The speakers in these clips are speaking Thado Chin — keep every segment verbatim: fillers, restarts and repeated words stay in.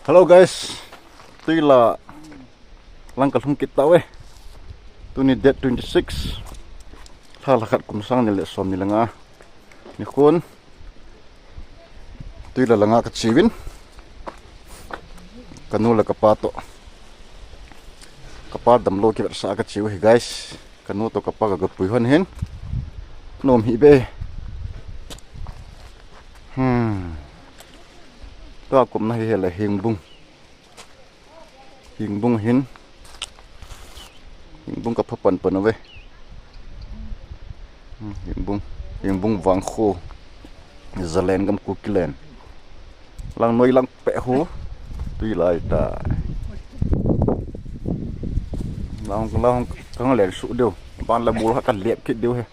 Hello guys, tuila lang kalhung kit tauve. Tuni date twenty six, lha lha khat kum sang ni le som ni le nga nikhon, tuila langa kache uvin, kanu le kapa toh. Kapa damlou kivetsah a kache u hi guys. Kanu toh kapa kakapui hon hin. Nom hih beh. Hmm. Tua kumna hi hile Hengbung. Hengbung hin. Hengbung kapha pan pan uve. Hmm, Hengbung. Hengbung vangkho. Zalen gam Kuki len. Lang noi lang peh ho. Tui lai ta. Lang, lang kang len suh diu. Ban la bul ha kalep kit diu he.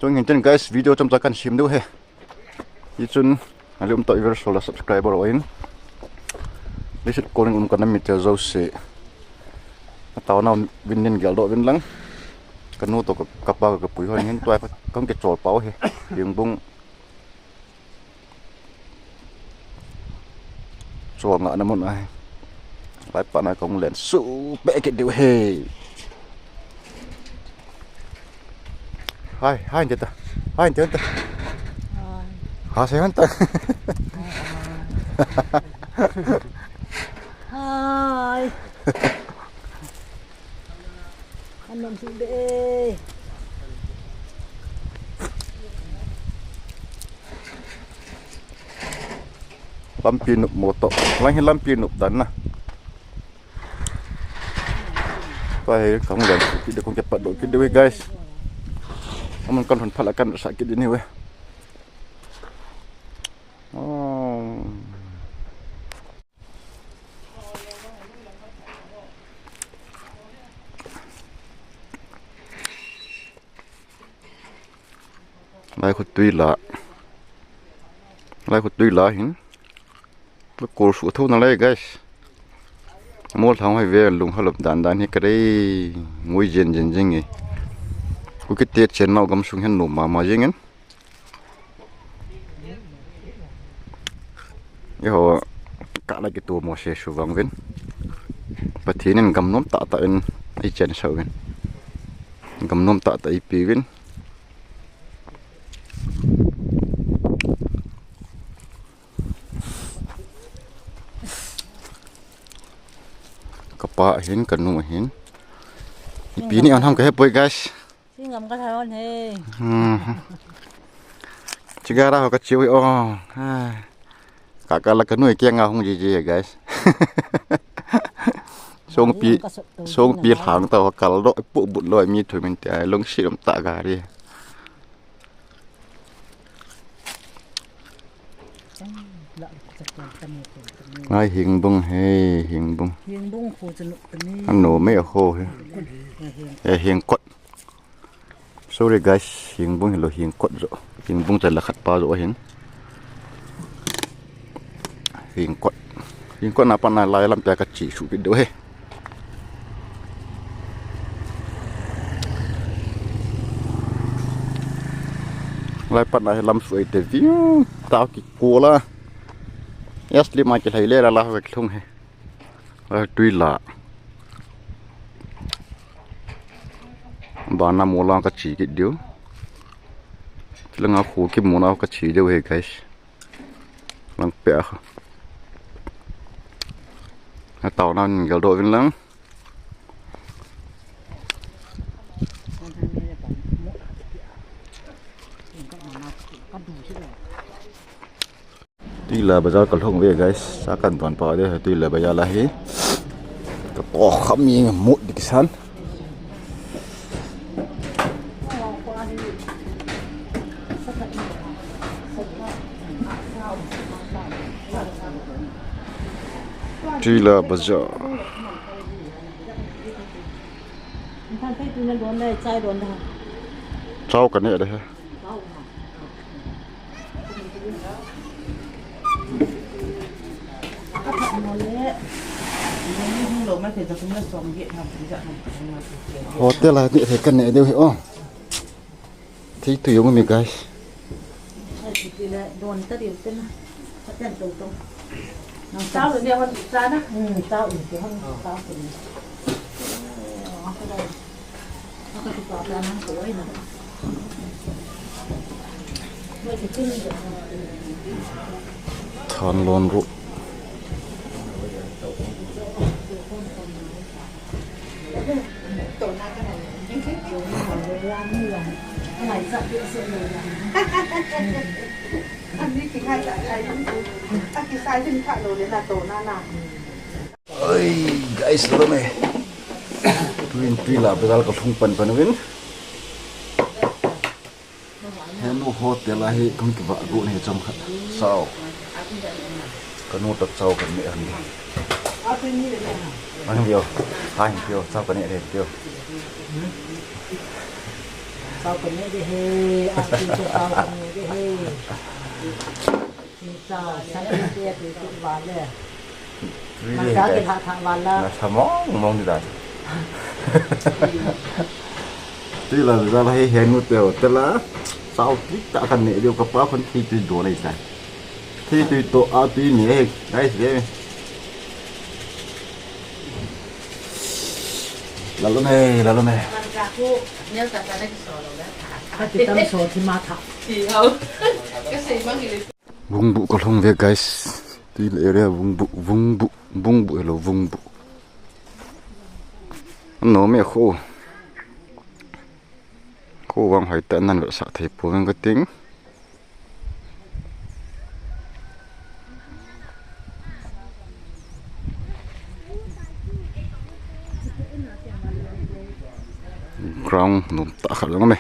Chung hin chen guys, video chomcha kahin sem diu he. Hichun, nalium tah viewers ho le subscriber ho in. Leiset konin um kanam mite jouse, nataona uvin nin geldoh uvin lang. Kanu toh ka, kapa kakapui hon hin tua kahung kichol pau hi. Hengbung. Chol ngahna mun ahi. Lai pat na kahung len suh peh kit diu he. Hai, hai, ante ta. Hai, ante, ante. Hai. Ha, sei ante. Hai. Anom su de. Lampi nup motor. Lang hi lampi nup dan na. Tua hi kahung len kit de, kahung kipat doh kit de uve guys. Amun kan hon phala kan sa kit de ni uve. Oh. Lai khu tuila. Lai khu tuila hin. Kol suh thou nalai guys. Mol thang hoi ve lung halop dan dan hi kare. Ngui jen jen jing e. Kukite chen nau gamsung hin nom mama jing in. Eiho, kah la kitomo se suvang uvin. Pathen in gam nom tah tah in eichen sah uvin. Gam nom tah tah eipe uvin. Kapa ahin, kanu ahin. Ipi ni an ham kahe poi guys. Singam ka tharon he. Hmm. Chigara ho kache u hi o. Ai. Kaka la kanu ke nga hung ji ji guys. Songpi, songpi lhang ta ho kal do pu but lo mi thu min te ai long si lam ta gari. Ai, Hengbung he, Hengbung. Hengbung khu chu nup tani. Ano me ho he. He, Heng. Eh, Hengkot. Sorry guys, Hengbung hilou, Hengkot jo. Hengbung chan la khat pa jo hin. Hengkot. Hengkot na pa na lai lam pia kache suh kit diu he. Lai pat na hi lam suh eite ving tah kikol a. Yes, lima kilhai le la la kilhung he. Lai tuila. Bana mola kache kit diu. Langa khu ki mola kache diu he guys. Lang pia kha. Nataona nin geldoh uvin lang. Tuila bazar kalhung uve guys. Sa kan don pa de Tuila bazar la hi. Ka to kham mi mut dik san. Tuila bazar. Chao ka ne de he. Hotel a ni he kan ne de he o. Thei tu yong mi guys. Chao le ne hon cha na. Hmm, chao in ke hon chao ke. Thanlon Road. Oi, guys, lo me. Twin twi la pedal ka lhung pan pan win. Henu hotel a hi kong kiva gu ne chom khat. Sao. Kanu tak sao kan ne han. Ang bio. Hai bio, sao kan ne bio. Sao kan ne de he, a ti sao kan ne de he. Sao, sao kan ne de he, tu va le. Really, guys. Nasa mong mong di dan. Tila, tila hi henu teo, tila. Sao tik tak kan ne, dia kapa kon thi tu do lai sai. Thi tu to a tu ni, eh, guys, eh. Lalo me, lalo me. Ati tam so thi ma tha. Bungbu ka lhung ve, guys. Twi le area Bungbu, Bungbu, Bungbu hello Bungbu. Ano me kho. Kho vang hoi ta nan ve sa thei po veng ka ting. Ground nom ta khat lang me.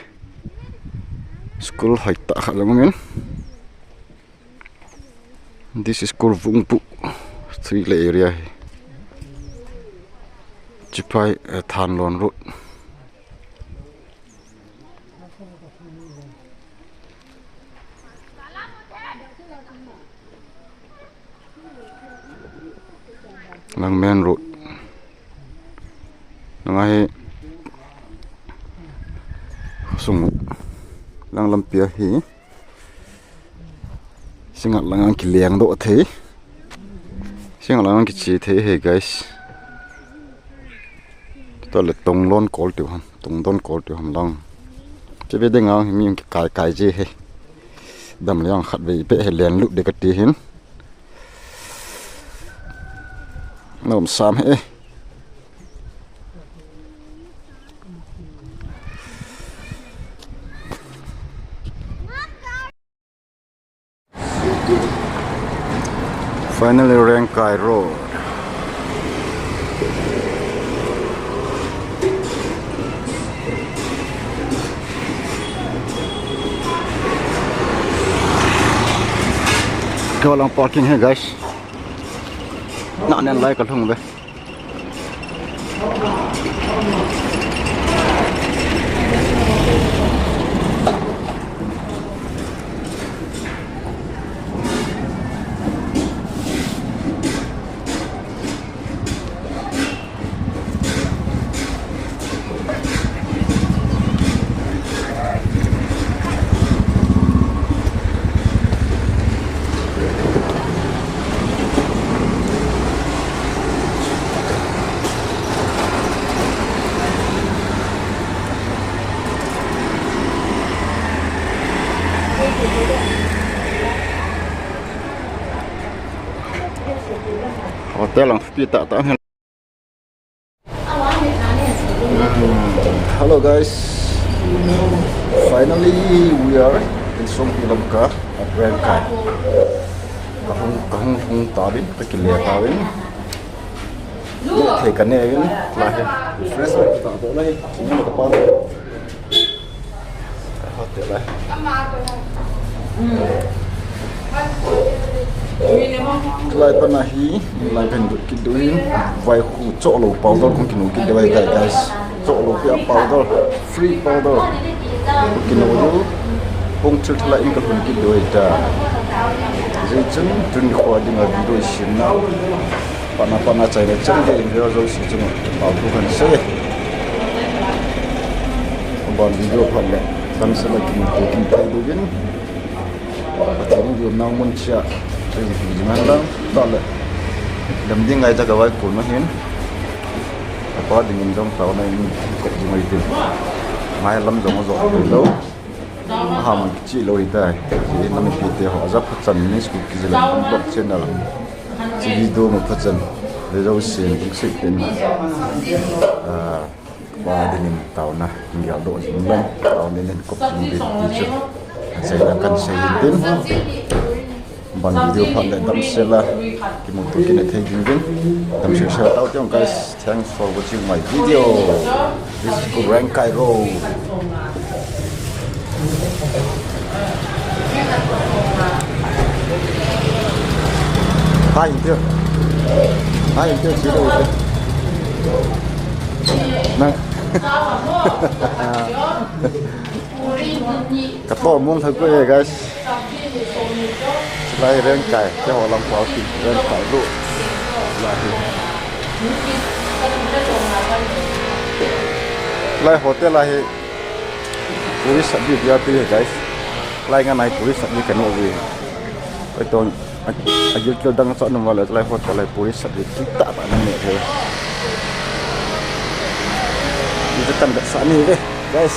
School hoi ta khat lang me. This is called Vungbu, Three Lake area hi. Chipai, eh, Thanlon Road. Lang main road. Lang ahi. Sung. Lang lampi ahi. Singa langa kileng doh thei. Singa langa kiche thei he, guys. Tole Tonglon kol tiu ham, Tongdon kol tiu ham lang. Che ve ding ang mi kikai kai je he. Dam le ang khat ve pe he len lut de kati hin. Nom sam he. Finally, Rengkai Road. Kau lang parking he, guys. Nak nen lai ka lhung ve. Hotel ang pi ta ta. Hello guys, finally we are in Songpi Lamka at Rengkai. Kahung kahung hung tabin, kakile tabin. Thei kane vin, lahe. Fresh ta do lahe. Sini ka pa. Hotel a. Lai pana hi, lai pen dut kit dun, vai khu cho lo powder kong kinu kit dun, guys, cho lo pia powder, free powder. Kinu dun, kong thil thil in ka hun kit dun ta. Zai chun, tun ni kho ding a video sin na. Pana pana chai le chang ke in video zo si chun, pau tu kan se. Ban video phat le, kan se la kin ko kin tai du gin. Pathen in nang mun chia, chai ji man lang, ta le. Dam ding ngai ta ka vai kun ma hin. Apa ding in dong tao na in kop ding ngai tin. Mai lam dong zo lou. Aham chi lou hi tai. Ji na mi pi te ho za pha chan ni school ki ji la blog channel. Chi video ma pha chan. Le zo sin ding si tin. Ah, pa ding in tao na. Ngial do jing lang. Tao ni len kop ding di ti chu. Sai la kan sai tin. Ban video phat le damsel a kimuto kit na thei ding ding. Damsel sel tao teng guys. Thanks for watching my video. This is Rengkai Road. Hi, India. Hi, India. Sila, India. Na. Ka to mong thak ko e, guys. Lai Rengkai, keiho lang pao ki Rengkai Road. Lai hi. Lai hotel lai hi. Puri sabji dia pi hai, guys. Lai ngan ai puri sabji kanu vi. Oi tong. Agil kil dang sa nung wala lai hotel lai puri sabji kita ba nang ne he. Ni ta kan da sa ni ve, guys.